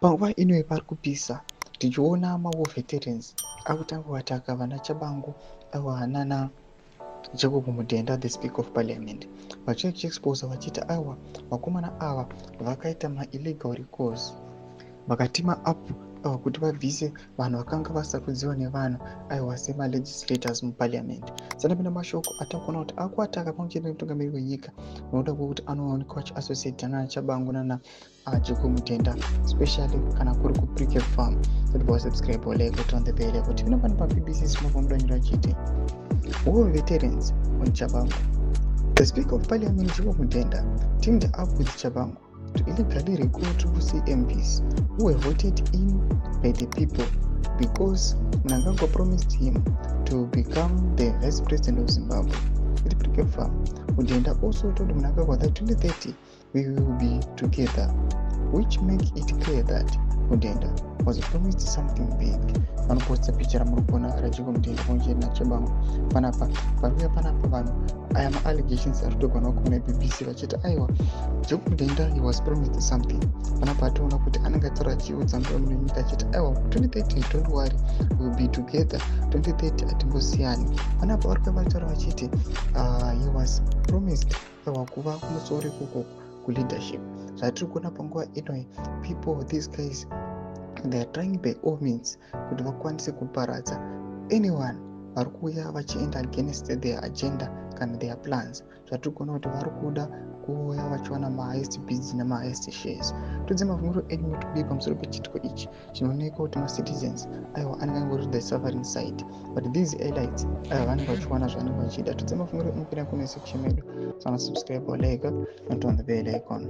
Panguva ino pari kupisa, tichiona mawar veterans akutanga kuattacka vana Tshabangu, aiwa, nana Jacob Mudenda, the Speaker of Parliament, vachiexposa vachiti aiwa, vakomana ava vakaita maillegal recalls, vakateama up, aiwa, kuti vabvise vanhu vakanga vasarudziwa nevanhu, aiwa, semalegislators muparliament. Sanapinda mashoko atakuona kuti akuattacka pamwe chete nemutungamiri wenyika nokuda kwekuti anowanikwa achiassociata nana Tshabangu nana Jacob Mudenda, especially kana kuri kuPrecabe Farm. Sati wasubscribe, like, on the bell kuti pino pano paBBC simafamudanyira chete. War veterans on Tshabangu. The Speaker of Parliament, Jacob Mudenda, teamed up with Tshabangu to illegally recall Triple C MPs who were voted in by the people because Mnangagwa promised him to become the vice president of Zimbabwe. At Precabe Farm, Mudenda also told Mnangagwa that 2030 we will be together, which make it clear that Mudenda was promised something big. Vanoposta picha ramuri kuona raJacob Mudenda pamwe chete naTshabangu panapa. Parikuya panapa vanhu, aya maallegations ari kutogona kuona BBC vachiti aiwa, Jacob Mudenda, he was promised something. Panapa ationa kuti anenge ataura achiudza muromo nenyika achiti aiwa, 2030, don't worry, we will be together, 2030 hatimbosiyani. Panapa vari kuya vataura vachiti he was promised, aiwa, kuva kumusoro ikoko kuleadership. Zvatiri kuona panguva inoi, people, these guys, they are trying by all means kuti vakwanise kuparadza anyone vari kuuya vachienda against their agenda kana their plans. Zvatiri kuona kuti vari kuda kuuya vachiwana mahighest bids nemahighest shares. Tudze mafungiro enyu kuti kudii pamusoro pechiitiko ichi chinooneka kuti macitizens, aiwa, anenge angori the suffering side, but these elites, aiwa, vanenge vachiwana zvavanenge vachida. Tudze mafungiro enyu kuenda comment section medu. Sana subscribe or like and on the bell icon.